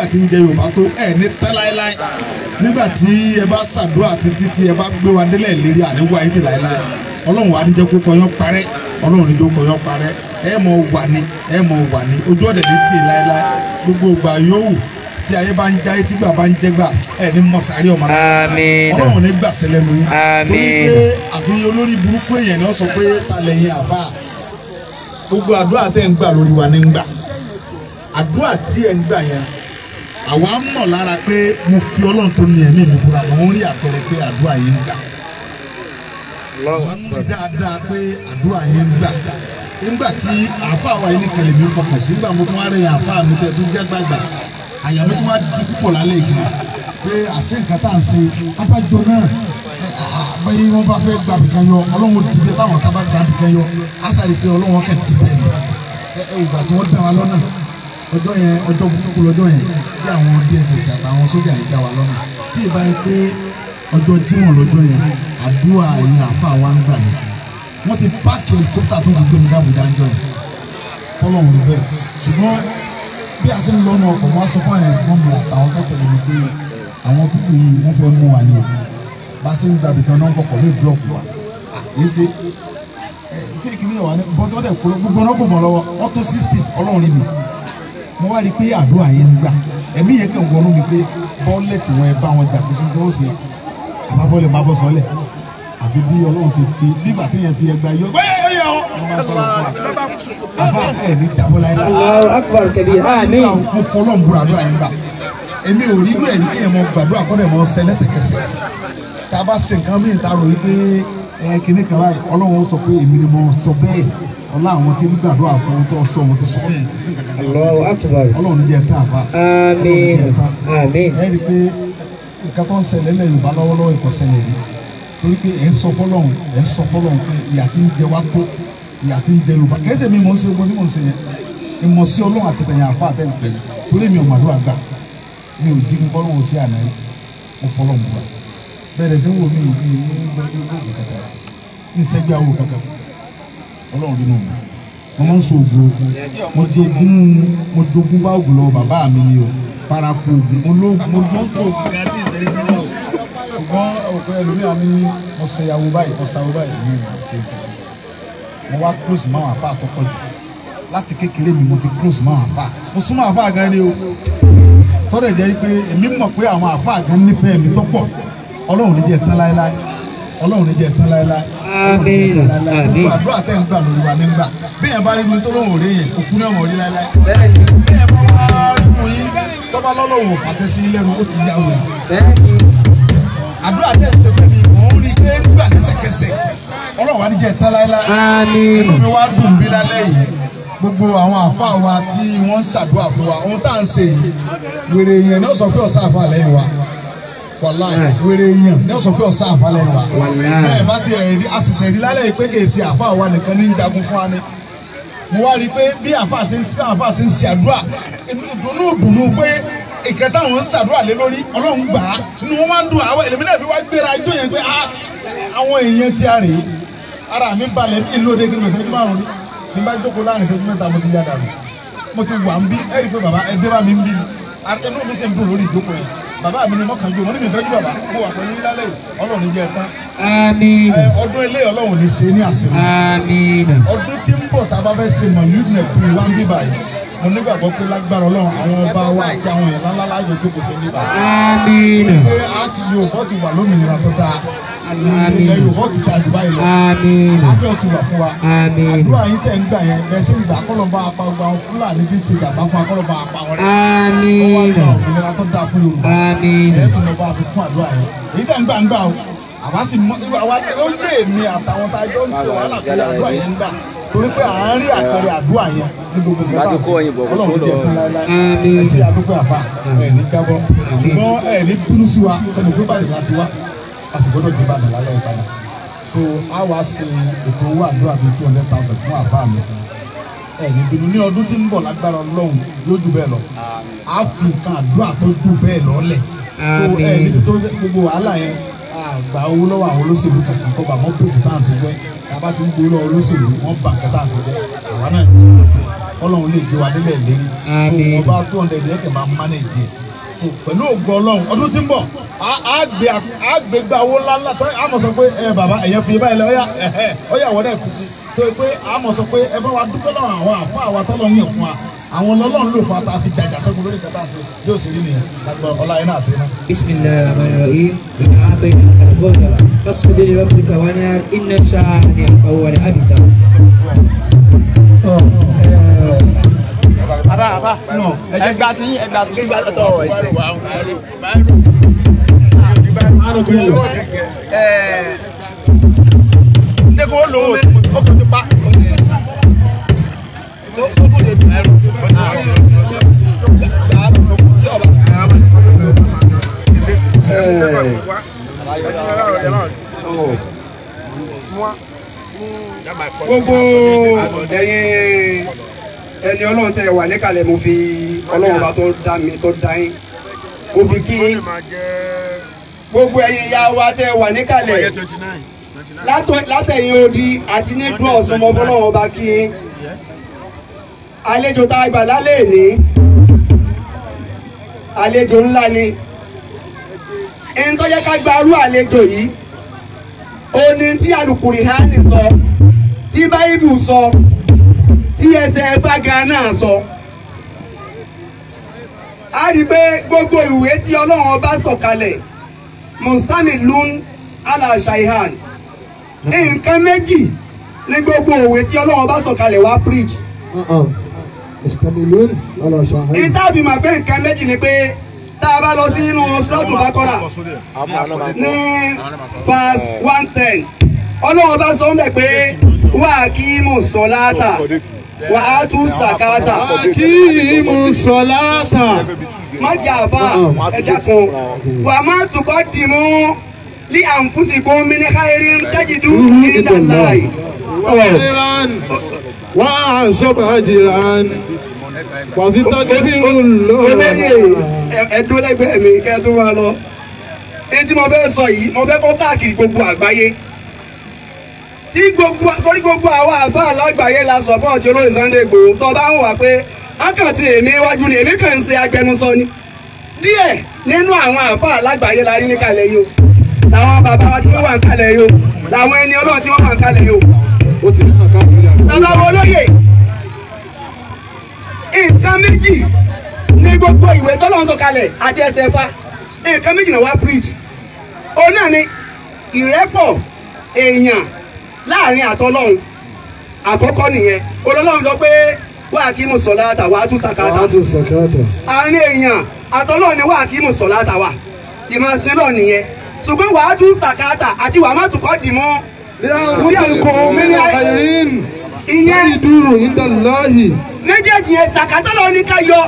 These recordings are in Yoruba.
Àti ń jẹ Yorùbá tó ẹ̀ ní tẹ́ láéláé. Nígbà tí ẹ bá ṣàdúrà títí tí ẹ bá gbé wa délẹ̀ lérí àníwá yín ti láéláé, Ọlọ́run wa ní jẹ́ kó kọyán parẹ́, Ọlọ́run ní jẹ́ kó kọyán parẹ́. Ẹ mọ̀ wà ní, ẹ mọ̀ wà ní ojú ọ̀dẹ̀ ní tì láéláé. Gbogbo ìgbà yòówù tí ayé bá ń jáyé, tí gbà bá ń jẹ́gbà, ẹ ní mọ̀sáré ọmọ náà. Ọlọ́run ní gbàsẹ́ lẹ́nu yín. Torí pé àfi olórí burúkú èèyàn ni wọ́n sọ pé talẹ̀ yín àbá. Gbogbo àdúrà tẹ́ ń gbà lórí wa ní ń gbà. Àdúrà tí ẹ̀ ń gbà yẹn, àwa mọ̀ lára pé mo fi Ọlọ́run tó ní ẹ̀mí mi fúnra, mo ń rí àpẹẹrẹ pé àdúrà yẹn ń gbà. Mo ń rí dáadáa pé àdúrà yẹn ń gbà. Nígbà tí àáfàá wa yìí nìkan lèmi fọkàn sí, nígbà mo tún wá rẹ̀yìn àáfàá mi tẹ́ tó jẹ́ gbàgbà, àyà mi tún wá di púpọ̀ lálẹ́ gan pé àṣẹ nǹkan tá à ń ṣe abájọ náà bẹ́ẹ̀ wọ́n bá fẹ́ gbà bìkan yọ, Ọlọ́run dìbẹ́ táwọn tá bá gbà bìkan yọ, á sáré pé Ọlọ́run kẹ́ dìbẹ́ ni. Ẹ ẹ ògbà tí wọ́n dá wa lọ́nà ọjọ́ yẹn, ọjọ́ burúkú lọ́jọ́ yẹn tí àwọn DSS àtàwọn sójà yìí dá wa lọ́nà, tí ì bá yẹ pé ọjọ́ Jímọ̀ lọ́jọ́ yẹn àdúrà yẹn àáfàá wa ń gbà ní. Wọ́n ti páàkì helicopter tó fi gbé mi dábùdá ńjọ́ yẹn, tọ́lọ́run bẹ́ẹ̀. Ṣùgbọ́n bí a ṣe ń lọ́nu ọkọ̀, wọ́n á sọ fún àwọn ẹ̀gbọ́n mi àtàwọn tó tẹ̀lé mi pé àwọn pípù yìí wọ́n fẹ́ mú wa ni o. Bá a ṣe ń gbàbí kan náà ń kọkọ̀ ní búlọ̀kù wa. Kì í ṣe ṣé kìíní wà ní bọ́tọ́ dẹ̀ kúrò gbogbo ọ̀nà kò mọ̀ lọ́wọ́, wọ́n tó 60 Ọlọ́run rí mi. Mo wá rí i pé àdúrà yẹn ń gbà. Ẹ̀mí yẹn kàn wọnú mi pé bọ́ọ̀lẹ̀tì wọn ẹ bá wọn jà kó sí tó ṣe àbábọ́ọ̀lẹ̀ má bọ́ sọ́lẹ̀. Àfi bí Ọlọ́run ṣe fi bí bàtí yẹn fi ẹgbàá yọ bẹ́ẹ̀ yọ àfa ẹ̀ ní jábọ́ láyé. Allahu akbar kabir. Àmín. Mo fọlọ́ ń búra àdúrà yẹn gbà. Èmi ò rí irú ẹ̀ ní kéèyàn mọ gbàdúrà kọ́ dẹ̀ mọ ṣẹ lẹ́sẹ̀kẹsẹ̀. Tá a bá ṣe nǹkan mìíràn tá a rò wípé ẹ kíní kan báyìí, Ọlọ́run ó sọ pé èmi ni mo sọ bẹ́ẹ̀. Ọlá àwọn tí ń gbàdúrà fún tó sọ wọn ti sọ yẹn. Allahu akbar. Ọlọ́run ní jẹ́ tán àbá. Àmín. Àmín. Ẹ rí i pé nǹkan tó ń ṣẹlẹ̀ lẹ́yìn Yorùbá lọ́wọ́lọ́wọ́ ìkọ̀sẹ̀lẹ̀ yìí. Torí pé ẹ̀ ń sọ fọ́lọ́run, ẹ̀ ń sọ fọ́lọ́run pé ìyà tí ń jẹ wá tó, ìyà tí ń jẹ Yorùbá. Kì í ṣe mi mò ń ṣe gbogbo tí mò ń ṣe yẹn. Ìmọ̀ sí Ọlọ́run àti tẹ̀yìn àfa àtẹ̀yìn pẹ̀lú. Torí mi ò màdúrà gbà. Mi ò jí kọ́ lóhùn sí àná yìí. Mo fọlọ́run búra. Bẹ́ẹ̀ ṣe ń wò mí ní gbẹ́gbẹ́ kankan. Ní sẹ́gbẹ́ awo kankan. Ọlọ́run nínú mi. Mo máa ń so ògùn. Mo jogún bá ògùn lọ bàbá mi ni o. Paraku ògùn. Mo lóògùn. Mo lóògùn ògùn àti ìṣẹ̀lẹ̀ ti lọ. Ṣùgbọ́n òkú ẹlòmíràn mi mo ṣe ìyàwó báyìí, mo ṣàwó báyìí, mi ò ṣe nǹkan. Mo wá close mọ́ àwọn àfáà àtọ́kọ̀ jù. Láti kékeré mi mo ti close mọ́ àwọn àfáà. Mo súnmọ́ àfáà gan ni o. Tọ́lẹ̀ jẹ́ pé èmi mọ̀ pé àwọn àfáà gan nífẹ̀ẹ́ mi tó pọ̀. Ọlọ́run ní jẹ́ tán láéláé. Ọlọ́run ní jẹ́ tán láéláé. Àmín. Gbogbo àdúrà tẹ́ ń gbà lórí wa ní gbà. Bí ẹ̀ bá rí mi tó lóhùn rí yẹn, òkú náà mọ̀ rí láéláé. Bí ẹ̀ bá wá dùn yín, tọ́ba lọ́lọ́run ò fàṣẹ sí lẹ́nu, ó ti yá wẹ̀. Àdúrà tẹ́ ń ṣe fún mi, mò ń rí i pé ń gbà lẹ́sẹ̀kẹsẹ̀. Ọlọ́run wa ní jẹ́ tán láéláé. Àmín. Inú mi wá dùn bí lálẹ́ yìí. Gbogbo àwọn àfáà wa tí wọ́n ń ṣàdúrà fún wa, ohun tá à ń ṣe yìí, wèrè èèyàn ni ó sọ pé ọ̀sán àfáà lẹ́yìn wa. Wàláì, wèrè èèyàn ni ó sọ pé ọ̀sán àfáà lẹ́yìn wa. Bẹ́ẹ̀ bá ti rí àṣìṣe rí lálẹ́ yìí pé kì í ṣe àfáà wa nìkan ní jagun fún wa ni. Mo wá rí i pé bí àfáà ṣe ń ṣe àdúrà, ìdùnnú ìdùnnú pé ìkẹ́ táwọn ń ṣàdúrà lé lórí, Ọlọ́run gbà á. Inú wọn máa ń dùn àwọn èlèmí náà fi wá gbéra ijó yẹn pé àwọn èèyàn ti a rèé. Ara mi balẹ̀ bí ìlú òde kí n lọ ṣẹ́jú márùn-ún ní. Tí n bá jókòó láàrin ìṣẹ́jú mẹ́ta mo ti yá dànù. Mo ti wà ń bí, ẹ rí i pé bàbá ẹ dé bá mi ń bí ni. Inú mi sì ń dùn lórí ìjókòó yẹn. Bàbá mi ni mọ́kànjú, mo ní mi fẹ́ ju bàbá. Mo wà pẹ̀lú yín lálẹ́ yìí, Ọlọ́run jẹ́ tán. Àmín. Ọdún ilé Ọlọ́run ní ṣe ní àṣírí. Àmín. Ọdún tí ń bọ̀ tá a bá fẹ́ ṣe mọ̀lúù nẹ̀kú wá ń bí báyìí. Mo nígbàgbọ́ pé lágbára Ọlọ́run àwọn ọba wa àti àwọn èèyàn ńláńlá láàyò jókòó sí níbà. Àmín. Pé a ti Yorùbá ti wà lómìnira tó dáa. Ilẹ̀ Yorùbá ti dáa jù báyìí lọ. Àmín. Àlàáfíà ti wà fún wa. Àmín. Àdúrà yín tẹ̀ ń gbà yẹn bẹ́ẹ̀ sí ìgbà kọ́lọ́ba apá gba àwọn Fúlàní tí ń ṣe ìjàmbá fún akọ́lọ́ba apá wọn rẹ̀. Àmín. Ó wá gba òmìnira tó dáa fún Yorùbá. Àmín. Ẹ̀ tún lọ bá a fi kún àdúrà yẹn. Èyí tẹ̀ ń gbà ń gbà o. Àwa sì mọ àwa ó yé èmi àtàwọn tá a jọ ń ṣe wàhálà pé àdúrà yẹn ń gbà. Torí pé à ń rí àpẹẹrẹ àdúrà yẹn ní gbogbo ìgbà Láti kó ẹyin bọ̀ kó Ọlọ́run sólọ. jẹ́ fún láéláé. Àmín. Ẹ ṣe àdúpẹ́ àfa ẹ̀ ní jábọ́. Ṣùgbọ́n ẹ̀ ní bínú sí wa sẹ́ni pé bàdàn láti wá. A sì gbọ́dọ̀ dé Ìbàdàn lálẹ́ ìpadà. So a wá ṣe ètò owó àdúrà bíi 200,000 fún àfa mi. Ẹ̀ ní bínú ní ọdún tí ń bọ̀ lágbára Ọlọ́run yóò jù bẹ́ẹ̀ lọ. A fi nǹkan àdúrà tó jù bẹ́ẹ̀ lọ́lẹ̀. So ẹ̀ níbi tó gbogbo wàhálà yẹn àgbà owó lọ́wọ́ àwọn olóṣèlú kankan kọ́ bá wọn bèjì tá à ń ṣe jẹ́. Tá a bá ti ń gbowó lọ́wọ́ olóṣèlú wọ́n bà nǹkan tá à ń ṣe jẹ́. Àwa náà ń ṣe. Ọlọ́run lè gbé wa délẹ̀ lérí tó wọn bá 200 yẹn kẹ̀ máa manage ẹ̀ tó pẹ̀lú ògo Ọlọ́run ọdún tí ń bọ̀ á gbé gba owó ńláńlá tó á mọ̀ sọ pé ẹ bàbá ẹ̀yẹ fi báyìí lọ ọ̀yà ẹ̀hẹ́ ọ̀yà wọ́n náà fi sí tó pé á mọ̀ sọ pé ẹ bá wa dúpẹ́ lọ́wọ́ àwọn àfa àwa tọ́lọ́ yàn fún wa àwọn Ọlọ́run lò fún wa tá a fi jàjà sẹ́gun lórí kẹta ṣe yóò sì rí nìyẹn lágbára ọlá iná àti iná. Bismillahir Rahmanir Rahim. Inna a'tainaka al-kawthar fasalli li rabbika wanhar inna shani'aka huwal abtar. Baba, ẹgbà tí ẹgbà tí ẹgbà tó ọ̀ ẹsẹ̀. Ṣé kò lò ó? Ó kò ti pa. Gbogbo ẹ̀yin ẹni Ọlọ́run tẹ́ wà níkàlẹ̀ mo fi Ọlọ́run bá tó dá mi tó dá yín mo fi kí gbogbo ẹ̀yin ìyá wa tẹ́ wà níkàlẹ̀ látẹ̀yìn odi àti nídùú Ọ̀ṣun mo fọlọ́run bá kí yín. Àlejò tá a gbà lálẹ́ ní àlejò ńlá ni ẹni tó yẹ ká gba arú àlejò yìí ó ní tí Àlùkùránì sọ tí Báíbù sọ tí ẹsẹ̀ ẹgbà gan náà sọ. A rí i pé gbogbo ìwé tí Ọlọ́run ọba sọ̀kalẹ̀ mustamilun ala shaihan nǹkan méjì ní gbogbo ìwé tí Ọlọ́run ọba sọ̀kalẹ̀ wá preach. Mustamilun ala shaihan. Ìtàbí mà pé nǹkan méjì ni pé tá a bá lọ sí inú Suratu Baqara ní verse 110 Ọlọ́run ọba sọ ń bẹ̀ pé wà á kí mú sọ̀láàtà wà á tún sàkáàtà. Kí mú sọ̀láàtà. Má jà bá ẹ dákun. Wà má tukọ̀ dì mú lí àǹfùsìkún mi ní káyérí ń tẹ́jìdú ní dàláì. Wà á sọ̀bà jìran. Wàsítà kébìrún lọ. Olóyè ẹ̀dùn lẹ́gbẹ̀ẹ́ mi kẹ́ ẹ tó máa lọ. Ní tí mo fẹ́ sọ yìí, mo fẹ́ kọ́ káàkiri gbogbo àgbáyé. Tí gbogbo torí gbogbo àwọn àfáà lágbàáyé la sọpọ́ọ̀tì olóyè Sunday Igboho tó bá ń wà pé ákàtì èmi wájú ni èmi kàn ń ṣe agbẹnusọ ni díẹ̀ nínú àwọn àfáà lágbàáyé la rí níkàlẹ̀ yìí o làwọn bàbá wa tí wọ́n wà níkàlẹ̀ yìí o làwọn ẹni Ọlọ́run tí wọ́n wà níkàlẹ̀ yìí o. Bàbá wo olóyè nǹkan méjì ní gbogbo ìwé tọ́lọ́run sọ̀kalẹ̀ àti ẹsẹ̀ fa nǹkan méjì náà wá preach òun náà ni ìrẹ́pọ̀ èèyàn láàrin àtọlọ́run àkọ́kọ́ nìyẹn olọ́lọ́run sọ pé wà kí mú sọ̀láàtà wà á tún sàkátà àárín èèyàn àtọlọ́run ni wà kí mú sọ̀láàtà wà ìmọ̀ sílọ̀ nìyẹn ṣùgbọ́n wà á tún sàkátà àti wà á má tukọ̀ dì mọ́. Ìyẹn méjèèjì yẹn sàkátà lọ ní ká yọ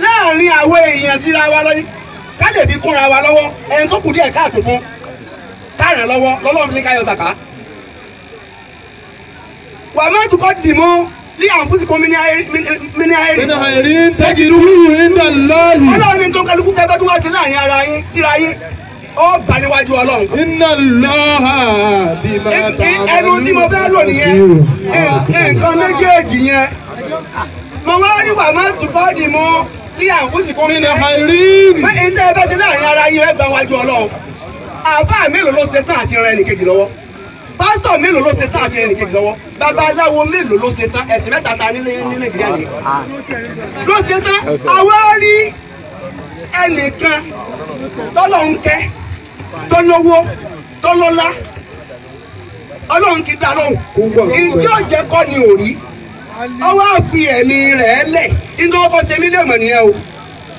láàrin àwọn èèyàn síra wa lọ ní ká lè fi kúnra wa lọ́wọ́ ẹni tó kù díẹ̀ káàtó fún káràn lọ́wọ́ lọ́lọ́run ní ká yọ sàká. Wà á má tukọ̀ dì mọ́ ní àǹfùsìkò mini ayéri. Mini ayéri tẹ́jìrú inda Allahi. Ọlọ́run ní tó kálukú kẹfẹ́ tó wá sí láàrin ara yín síra yín ó bà níwájú Ọlọ́run. Inna Allaha bima ta'maluna. Ẹnu tí mo fẹ́ lò nìyẹn nǹkan méjèèjì yẹn mo wá rí wà má tukọ̀ dì mọ́ ní àǹfùsìkò mini ayéri. Pé ẹni tẹ́ ẹ bẹ́ sí láàrin ara yín ẹ gbà wájú Ọlọ́run. Àfáà mélòó ló ṣe tán àti ran ẹnìkejì lọ́wọ́? Pásítọ̀ mélòó ló ṣe tán àti ran ẹnìkejì lọ́wọ́? Babaláwo mélòó ló ṣe tán? Ẹ̀sìn mẹ́ta ta ní Nàìjíríà ni ló ṣe tán. Àwa rí ẹnìkan tọ́lọ́run kẹ́ tó lówó tó lọ́lá Ọlọ́run ti dá lóhùn ìdí ọ̀jẹ̀ kọ́ ni ò rí ọwọ́ àfi ẹ̀mí rẹ̀ lẹ̀ nítorí ọkọ̀ ṣe mí lè mọ̀ nìyẹn o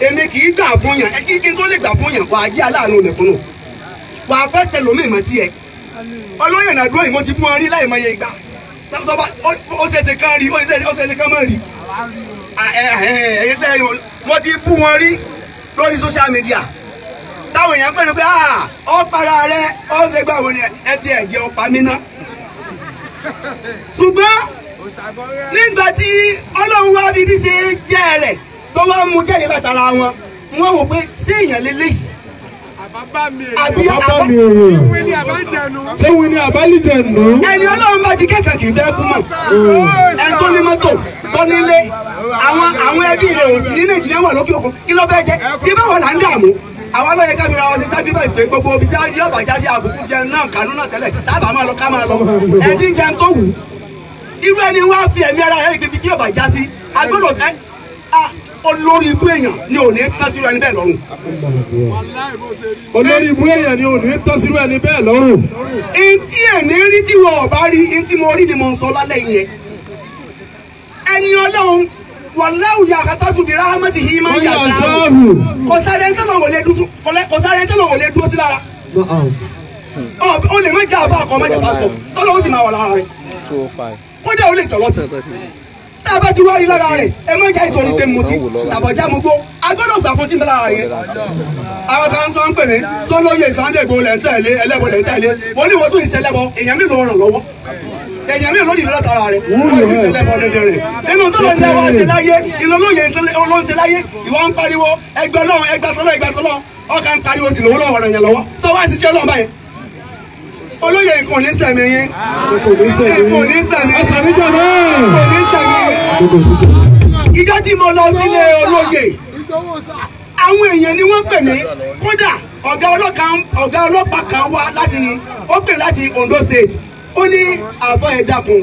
èmi kì í gbà fún yàn kí n tó lè gbà fún yàn wàá jẹ́ aláàánú nìkúnnù wàá fẹ́ tẹlómi ìmọ̀ tiẹ̀ olóyè náà dúró ìmọ̀ ti fún wọn rí láì mọye ìgbà ó ṣeéṣe kán rí ó ṣeéṣe kán mọ̀ rí ẹ̀yẹ tẹ́ wọ́n ti bú wọn rí lórí social media táwọn èèyàn pẹ̀lú pé ó para rẹ ó ṣe gbà wọn ni ẹ ti ẹ̀jẹ̀ ọ̀pá mi ná. Ṣùgbọ́n nígbà tí Ọlọ́run wá bíbí ṣe jẹ́ rẹ̀ tó wá mú jáde látara wọn wọ́n wò pé ṣé èèyàn lélẹ́yìí Àbí Bàbá mi èèyàn. Ṣé wí ni àbálìjẹ̀nù? Ẹni Ọlọ́run bá ti kẹ́kẹ̀ẹ́ kì í fẹ́ kú mọ̀. Ẹni tó ní mọ́tò tó nílé àwọn ẹbí rẹ̀ ò sí ní Nàìjíríà wà lókè òkun kí ló fẹ́ jẹ́ sí báwo là ń dààmú. Àwọn ọlọ́yẹ ká fira wọn sí sacrifice pé gbogbo ibi tí yóò bá já sí àbùkù jẹun náà kánú náà tẹ́lẹ̀ tábà máa lọ ká máa lọ ẹ ti ń jẹun tó wù. Irú ẹni wá fi ẹ̀mí ara rẹ̀ pé tí yóò bá já sí agbọ́dọ̀ ẹ olórí ibú èèyàn ni ò ní tán sí irú ẹni bẹ́ẹ̀ lọ́rùn. Olórí ibú èèyàn ni ò ní tán sí irú ẹni bẹ́ẹ̀ lọ́rùn. Ntí èmi rí tí wọn ò bá rí ntí mo rí ni mo ń sọ lálẹ́ yẹn. Ẹni Ọlọ́run wàláwù yà kàtàtù bí ráhámẹ́tì yìí máa ń yà sáà kò sáré ń tọ́lọ̀ wọlé dúró sí lára. O lè má jẹ́ àbá àkọ́ má jẹ́ pásítọ̀ tọ́lọ̀ ó sì máa wà lára rẹ̀ kódà ó lè tọ̀lọ́ tì tá a bá ti wá rí lára rẹ̀ ẹ má jẹ́ ìtòrí pé mo ti tàbọ̀já mo gbó a gbọ́dọ̀ gbà fún tí ń bẹ lára yẹn. Àwọn kan sọ ń pè mí sọlóye Sunday Igboho lẹ̀ ń tẹ̀lé ẹlẹ́bọ lẹ̀ ń tẹ̀lé mo ní ìwọ́n tó ìṣẹ̀lẹ̀bọ èèyàn mi ló ràn lọ́wọ́ èèyàn mi lónìí látara rẹ̀ wọ́n yìí ṣẹlẹ̀bọ dandan rẹ̀ nínú tó lọ ní ẹwà ṣe láyé ìlọlóye ló ń ṣe láyé ìwọ ń pariwo ẹgbẹ́ Ọlọ́run ẹgbẹ́ sọlọ́ ẹgbẹ́ sọlọ́ ọkà ń pariwo sì lówó lọ́wọ́ rẹ̀ yẹn lọ́wọ́ sọ wá ṣiṣẹ́ Ọlọ́run báyìí. Olóyè nǹkan ò ní sẹ̀mí yín nǹkan ò ní sẹ̀mí yín nǹkan ò ní sẹ̀mí yín. Ìjọ tí mo lọ sílé olóyè àwọn èèyàn ni wọ́n pè mí kódà ọ̀gá ọlọ́pàá kan wá láti ó pè láti Ondo State ó ní àfọ ẹ dákun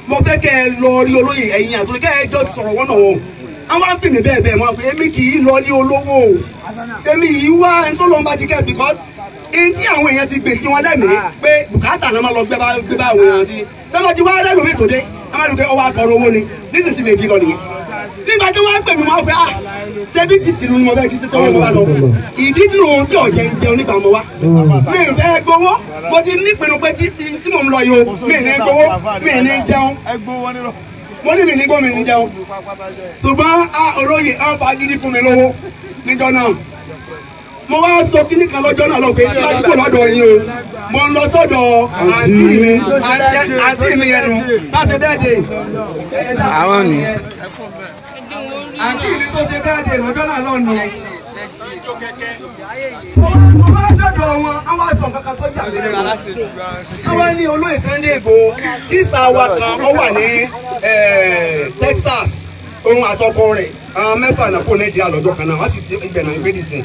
mo fẹ́ kẹ́ ẹ lọ rí olóyè ẹ̀yìn àtúntò kẹ́ ẹ jọ sọ̀rọ̀ wọ́n náà wọ́n àwọn á pè mí bẹ́ẹ̀ bẹ́ẹ̀ mọ́ pé èmi kì í lọ ní olówó o èmi yìí wá ẹni tó lọ́n bá ti kẹ́ because ẹni tí àwọn èèyàn ti gbèsè wọn lẹ́mìí pé bùkátà náà máa lọ gbé bá àwọn èèyàn sí lọ́mọ tí wàá rẹ́ lómi tó dé a máa dùn pé ọwọ́ akọrọ owó ni nísinsìnyí mi kì í lọ nìyẹn nígbà tí wọ́n á pè mí wọ́n á pè ah ṣebí títì ni mo fẹ́ kí tọ́wọ́ mo bá lọ ìdí tí òun tí ọ̀jẹ̀ ń jẹun nígbà mo wá mi ò fẹ́ gbowó mo ti nípinnu pé tí mò ń lọ yìí o mi ní gbowó mi ní jẹun mo ní mi ní gbowó mi ní jẹun ṣùgbọ́n a olóyè á fa gidi fún mi lówó níjọ́ náà mo wá sọ kíní kan lọ́jọ́ náà lọ pé láti kó lọ́dọ̀ yín o mo ń lọ sọ́dọ̀ àǹtí mi àǹtí mi yẹn nu láti bẹ́ẹ̀ dé àwọn ni àǹtí mi tó ṣe bẹ́ẹ̀ dé lọ́jọ́ náà lọ́nu. Mo wá dọ̀dọ̀ wọn, àwọn àìsàn kankan tó jà mí lẹ́nu. Àwọn ní olóyè Sunday Igboho, sísá wa kan ó wà ní Texas, òun àtọkọ rẹ̀, àwọn mẹ́fà náà kó Nàìjíríà lọ́jọ́ kan náà, wọ́n sì ti ibẹ̀ náà gbé dìsìn.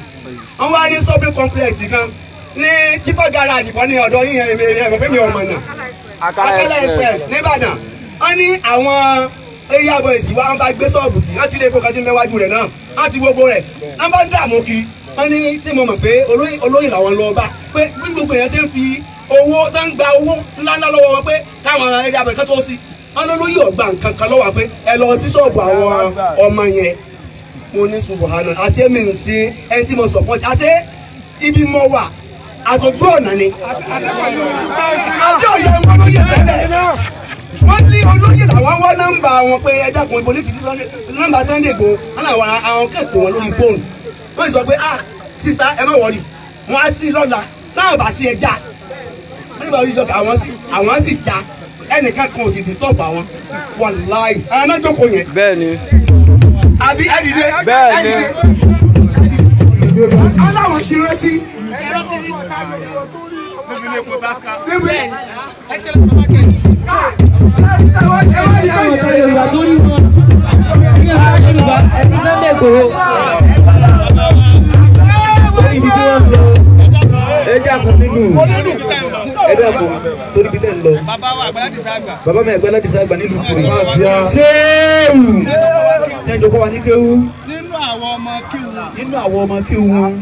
Wọ́n wá ní shopping complex kan ní tipa garage kan ní ọ̀dọ̀ yíyan èmi ẹ̀mọ̀ pé mi ò mọ̀ náà. Akala Express nìbàdàn. Wọ́n ní àwọn area boys wa wọ́n bá gbé sọ́ọ̀bù tí wọ́n ti lè fọkàn sí mẹ́wájú rẹ̀ náà wọ́n ti gbogbo rẹ̀ wọ́n bá ń dààmú kiri wọ́n ní tí mo mọ̀ pé olóyè làwọn lọ bá pé bí gbogbo èèyàn ṣe ń fi owó tó ń gba owó ńláńlá lọ́wọ́ wọn pé káwọn area boys kan tó sí wọ́n lólóyè ọ̀gbà nǹkan kan lọ́wọ́ pé ẹ lọ sí sọ́ọ̀bù àwọn ọmọ yẹn mo ní subahana àti èmi ń ṣe ẹni tí mo support àti ibi mo wà àtòjú ọ̀nà ni àti òye wọn lóye tẹ́lẹ̀ wọ́n ní olóyè làwọn wá nọ́mbà wọn pé ẹ dákun ibo ní ti nọ́mbà Sunday Igboho wọn làwọn àwọn kẹ́kọ̀ọ́ wọn lórí fóònù wọ́n sọ pé ah sista ẹ má wọrí wọn á sí lọ́la láwọn bá sí ẹ já wọ́n ní bá wíjọ àwọn sì já ẹnìkan kan ò sì disturb àwọn wàláì àwọn náà jókòó yẹn. Bẹ́ẹ̀ni. Àbí ẹ dìde Bẹ́ẹ̀ni. Aláwọ̀ ti rántí. Yorùbá tó rí wọn kí ẹ sáré Yorùbá ẹbí Sunday Igboho. Torí ibi tí wọ́n ń lọ ẹ dákun nínú ẹ dákun torí ibi tẹ́ ń lọ bàbá mi àgbà láti sáàgbà nílùú Kúrì ṣéèwù tẹ́jọ kọ́ wa ní kéwú nínú àwọn ọmọ kéwú nínú àwọn ọmọ kéwú wọn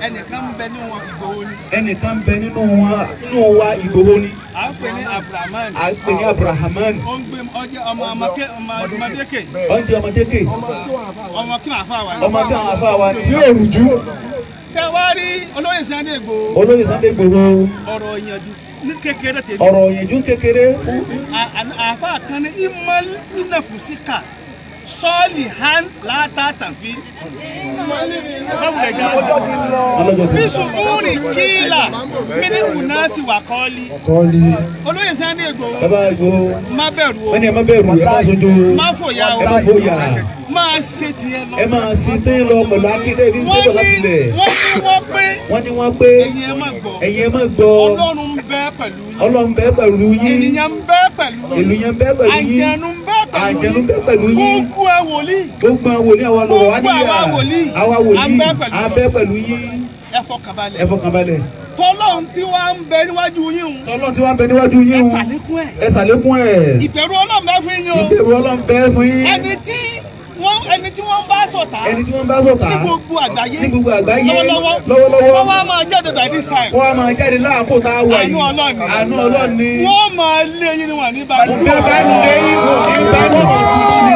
ẹnìkan ń bẹ nínú wọn Ìgbòho ni ẹnìkan ń bẹ nínú wọn nínú wa Ìgbòho ni à ń pè ní Abdulrahman à ń pè ní Abdulrahman ó ń gbé ọjọ́ ọmọ ọmọdékè ọjọ́ ọmọdékè ọmọ kí wọn àfa wa ọmọ kí àwọn àfa wa ni tí ò rújú. Ṣé wàá rí olóyè Sunday Igboho olóyè Sunday Igboho ọ̀rọ̀ ìyànjú ní kékeré tèmi ọ̀rọ̀ ìyànjú kékeré àfa kan ní ìmọ̀lì nínàfùsíkà Sọ́ọ̀lì hàn látàtàfí. Bísùkúrì kíílà mílíọ̀nù náà sì wà kọ́ọ́lì. Olóyè Sunday Igboho. Bàbá Igboho. Má bẹ̀rù o. Wọ́n ní ẹ má bẹ̀rù, ẹ má sojú. Má fòyà o. Ẹ má fòyà. Máa ṣe tiẹ̀ lọ. Ẹ máa ṣe tẹ́ lọ pẹ̀lú akéde bí ń ṣe bọ̀ láti lẹ̀. Wọ́n ní wọ́n pé. Wọ́n ní wọ́n pé. Ẹ̀yin ẹ má gbọ́. Ẹ̀yin ẹ má gbọ́. Ọlọ́run ń bẹ pẹ̀lú yín. Ọlọ́run ń bẹ pẹ̀lú yín. Ènìyàn ń bẹ pẹ̀lú yín. Ènìyàn ń bẹ pẹ̀lú yín. Àjẹnú ń bẹ pẹ̀lú yín. Àjẹnú ń bẹ pẹ̀lú yín. Gbogbo ẹ wòlíì. Gbogbo ẹ wòlíì àwa lọ́wọ́ wa níyà. Gbogbo àwa wòlíì. Àwa wòlíì. À ń bẹ pẹ̀lú yín. Ẹ fọkàn balẹ̀. Ẹ fọkàn balẹ̀. Tọ́lọ́run tí wàá ń bẹ níwájú yín o. Tọ́lọ́run tí wàá ń bẹ níwájú yín o. Ẹ ṣàlékún ẹ̀. Ẹ ṣàlékún ẹ̀. Ìbẹ̀rù Ọlọ́run bẹ fún yín o. Ìbẹ̀rù Ọlọ́run bẹ fún yín. Ẹni tí wọ́n bá ṣọ̀tá. Ẹni tí wọ́n bá ṣọ̀tá. Ní gbogbo àgbáyé. Ní gbogbo àgbáyé. Lọ́wọ́lọ́wọ́. Lọ́wọ́lọ́wọ́. Wọ́n wá máa jáde by this time. Wọ́n á máa jáde láàkó tá a wà yìí. Àánú Ọlọ́run ni. Àánú Ọlọ́run ni. Wọ́n máa lé yín ni wọ́n ní bá. Bí wọ́n bá ń lé yín, wọ́n ní bá wọ́n máa sunkún ni.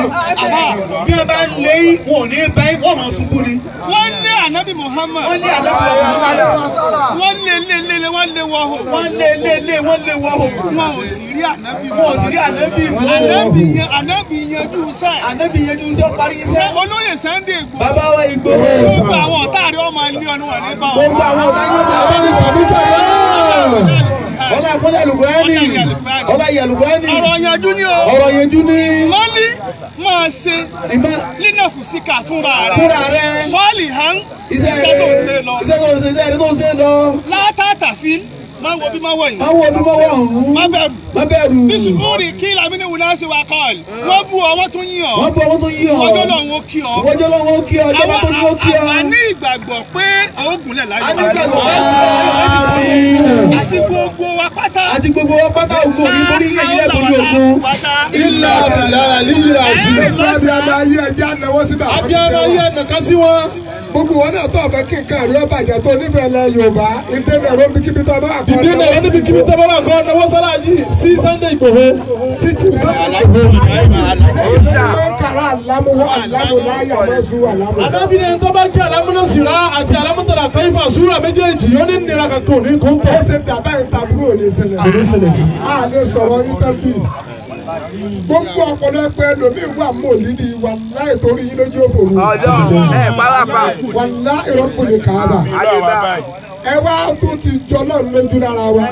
Bí wọ́n bá ń lé yín, wọ́n ní bá wọ́n máa sunkún ni. Wọ́n lé Ànábì Muhammad. Wọ́n lé Ànábì Muhammad. Wọ́n lé lé lé lé wọ́n lé wọ́ hò. Wọ́n lé lé lé wọ́n lé wọ́ hò. Wọ́n ò sì rí Ànábì. Wọ́n ò sì rí Ànábì mú. Ànábì yanjú sẹ́. Ànábì yanjú sẹ́ parí iṣẹ́. Olóyè Sunday Igboho. Bàbá wa Igboho. Gbogbo àwọn ọ̀tá rẹ̀ ọmọ ilé ọ̀nù wà ní bá wọn. Gbogbo àwọn ọ̀tá yóò máa bá ní sàmújà náà. Ọlá àkọlẹ̀ àlùkùránì. Ọlá ìyà àlùkùránì. Ọ̀rọ̀ yanjú ni o. Ọ̀rọ̀ yanjú ni. Mọ́lí máa ṣe nínà fùsíkà fúnra rẹ̀. Fúnra rẹ̀. Sọ́ọ̀lì hàn. Iṣẹ́ tó ń ṣe lọ. Iṣẹ́ tó ń ṣe iṣẹ́ tó ń ṣe lọ. Látàtàfí máa wo bí máa wọ̀ yìí. Máa wo bí máa wọ̀ ọ̀hún. Má bẹ̀rù. Má bẹ̀rù. Bísùkúrì kí lamini wùnà sí wa kọ́ọ̀lì. Wọ́n bú ọ, wọ́n tún yín ọ. Wọ́n bú ọ, wọ́n tún yín ọ. Ìwọ́jọ́ lọ́hún ó kí ọ. Ìwọ́jọ́ lọ́hún ó kí ọ. Ìjọba tó ní ó kí ọ. A ní ìgbàgbọ́ pé oògùn lẹ̀ láyé. A ní ìgbàgbọ́ pé oògùn lẹ̀. Àti gbogbo wa pátá. Àti gbogbo wa pátá ogun òní borí ilé yìí lẹ́kọ̀ọ́ ní ogun. Ilé àbílára líyìí àṣì. Abiyamọ ayé ẹjẹ́ ànáwó síbà. Abiyamọ ayé ẹnìkan sí wọn. Gbogbo wọn náà tó ọ̀fẹ́ kí nǹkan rí ọbàjẹ́ tó nífẹ̀ẹ́ lẹ Yorùbá ìdènà ẹ̀rọ níbikíbi tó bá wà kọ́ Ìdènà ẹ̀rọ níbikíbi tó bá wà kọ́ ọ̀nàwó sálájì sí Sunday Igboho sí Chief Sunday Igboho. Adábìnrin tó bá jẹ́ alámúnásìrá àti alámúntàrà kẹ́yìfà súrà méjèèjì ó ní nira kankan ò ní kó ń tọ̀. Ó ṣe dàbá ìtàbúrò ò ní ṣẹlẹ̀ sí. A lè sọ̀rọ̀ yín gbogbo ọ̀pọ̀lọpọ̀ ẹlòmíín wà mọ́lídì wàláì torí yín lójú òfòrò wàláì rọ́pòlì kàába ẹ wá tún ti jọ náà lójú lára wa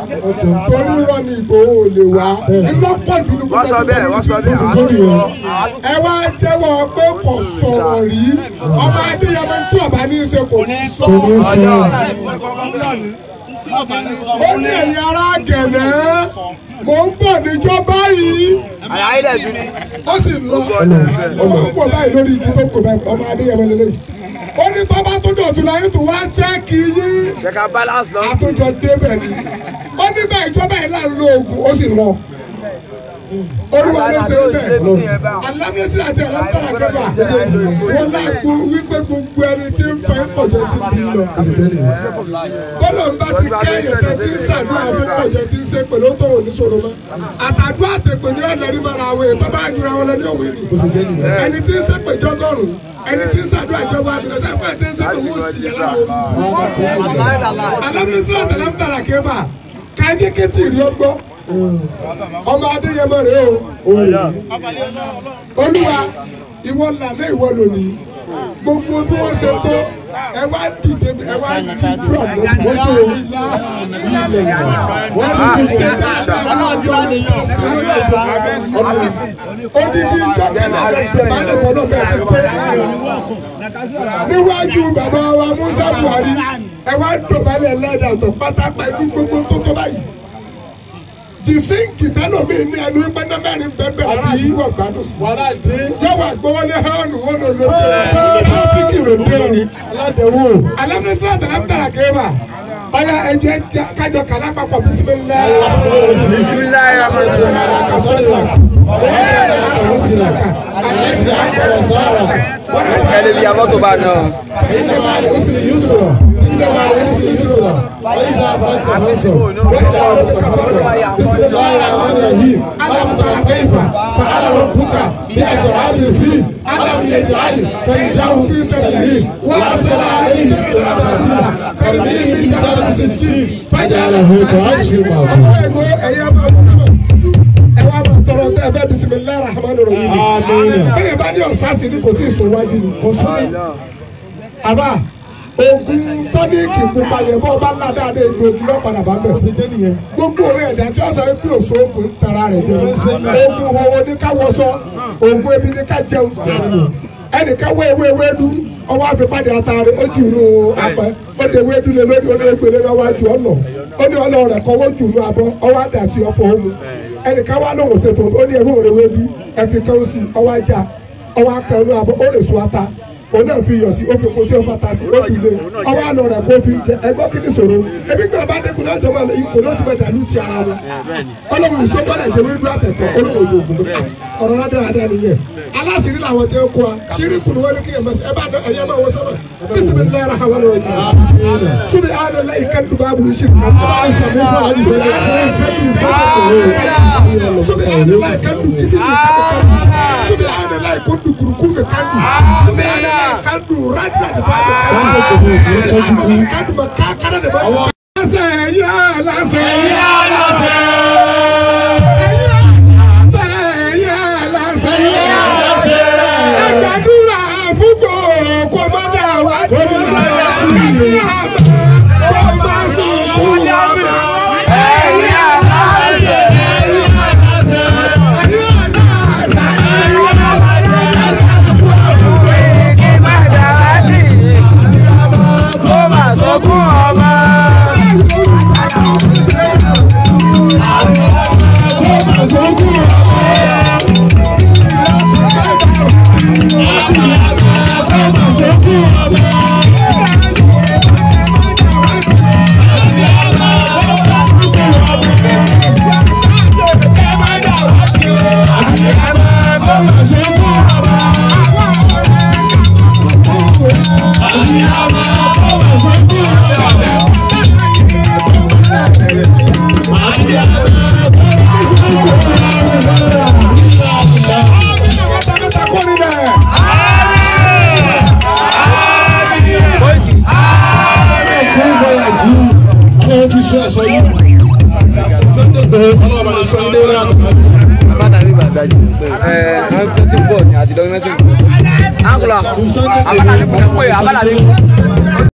torí rọ ni Ìgbòho ò lè wá ńlọ́pọ̀ jù ní gbogbo ẹ wá jẹ́wọ́ pé kò sọ̀rọ̀ rí ọmọ Adéyẹmọ tí ọba ní í ṣe kò ní sọ ó ní ẹ̀yin ará Gẹ̀nẹ́ mò ń bọ̀ níjọ́ báyìí ó sì lọ ọmọ ń bọ̀ báyìí lórí igi tó kò báyìí ọmọ Adéyẹmọ lélẹ́yìí ó ní tó bá tó dọ̀tún láyé tó wá chẹ́ẹ̀kì yín àtúnjọ débẹ̀ ni ó ní báyìí jọ́ báyìí là ń lo oògùn ó sì lọ Olúwa ló ṣe bẹ́ẹ̀ alámísí àti alámítàrà kẹfà wọn náà kú wípé gbogbo ẹni tí ń fẹ́ pọ̀jọ́ ti bí lọ bọ́lá ń bá ti kẹ́yìn tẹ́ tí ń ṣàdúrà fún pọ̀jọ́ tí ń ṣe pẹ̀lú tó wò ní ṣòro mọ́ àtàdúrà àtẹ̀pẹ̀ ní ọ̀lẹ́rí mọ́ra àwọn ètò bá jura wọn lọ ní òwe mi ẹni tí ń ṣépè jọ́gọ́rùn ẹni tí ń ṣàdúrà ìjọba àbílẹ̀ sẹ́fẹ̀ tí ń ṣépè wọ́n sì yẹ láwọn orí alámísí àti alámítàrà kẹfà kájé kétì rí ọgbọ́ ọmọ Adéyẹmọ rèé o Olúwa ìwọ lànà ìwọ lónìí gbogbo bí wọ́n ṣe tó ẹ wá dìde ẹ wá jí dúró lọ́wọ́ ìlà wọ́n ti ṣe dáadáa ní ọjọ́ mi tó ṣe lórí ọjọ́ odidi ìjọ kẹlẹ ìbálẹ̀ fọlọ́ bẹ́ẹ̀ ti pé níwájú bàbá wa Musa Buhari ẹ wá dọ̀bálẹ̀ lẹ́dàtọ̀ pátápá ibi gbogbo tó tó báyìí jìsíǹkì tẹ́lómi ní ẹnu pẹ́ẹ́nà mẹ́rin bẹ́ẹ̀ rárá àdúgbò ọ̀gbádùn sí. yọ̀wọ̀ àgbọ̀wọlé hàn wọ́n lò lóde tráfíkì ló dé o. alámísírà tẹ̀lámítàrà kéwà ọ̀yà ẹ̀jẹ̀ kájọ kàlá papọ̀ bisimilayi. bisimilayi ẹni bí abọ́tò bá nà. بسم الله الرحمن الرحيم ألم تر كيف فعل ربك بأصحاب الفيل ألم يجعل كيدهم في تضليل وأرسل عليهم ترميهم بحجارة سجيل فجعله كعصف مأكول. Ẹ wá máa tọrọ ẹ abẹ́ bisimilahi rahman rahim. Bẹ́ẹ̀ bá ní ọ̀sásì ni kò tí ì sọ wájú ni kò sún ní. Àbá oògùn tọ́níìkì pupa yẹn bọ́ ọba ńlá dáadáa egbòogi lọ́padà bá bẹ̀. Gbogbo orí ẹ̀dá tí wọ́n sọ pé òṣò oògùn ń tara rẹ̀ jẹun. Oògùn owó ní ká wọṣọ, oògùn ebi ní ká jẹun. Ẹnìkan wé ewé ewédú, ọwọ́ àfipáde atare, ó jù ú apẹ, ó de ewédú lé lórí, ó ní egbèlé lọ́wọ́ àjù ọ̀nà. Ó ní ọlọ́run rẹ̀ kọ́wọ́ jù ú abọ́, ọwọ́ àdàsí ọ̀fọ̀ òmu. Ẹnìkan wá lóhùn ṣètò, ó ní ẹ̀rọ ewédú, ẹ̀fi kan sí ọwọ́ ajá, ọwọ́ akẹ́rù abọ́, ó lè sun ata. Òun náà fi iyọ̀ sí, ó fi kó sí, ó fata sí, ó dùn lé ọwọ́ àlọ́ rẹ̀ kó fi jẹ. Ẹgbọ́n kí ni sọ̀rọ̀ ebi gbọ́dọ̀ bá dẹ́kun náà jọba ikùn náà ti bẹ̀ dàlú ti ara wọn. Ọlọ́run ìṣèjọ́lẹ̀ ìjẹ̀wé dúró àtẹ̀kọ́ olóhùn òjò ògùn ọ̀rọ̀ rádaràdà nìyẹn. Aláṣìírí làwọn ti ń kó wa ṣíríkù ni wọ́n ní kí ẹ̀ mọ̀ sí ẹ bá dán ẹ̀yẹ́ máa wọ sọ́mọ̀ bisimilayi rahman rahim subi adala ikandu baabu ṣirika subi adala ikandu kisi mi kandu subi adala ikandu kuruku mi kandu subi adala ikandu radra de baabu kandu subi adala ikandu ma kakara de baabu kandu. Gbàdúrà fún kò má dà wá sí i kó má sunkún ọmọ. Ẹ̀yin aláṣẹ, ẹ̀yin aláṣẹ, ẹ̀yin aláṣẹ, ẹ̀yin aláṣẹ, kí má dà wá sí i kó má sunkún ọmọ. Kó má sunkún ọmọ.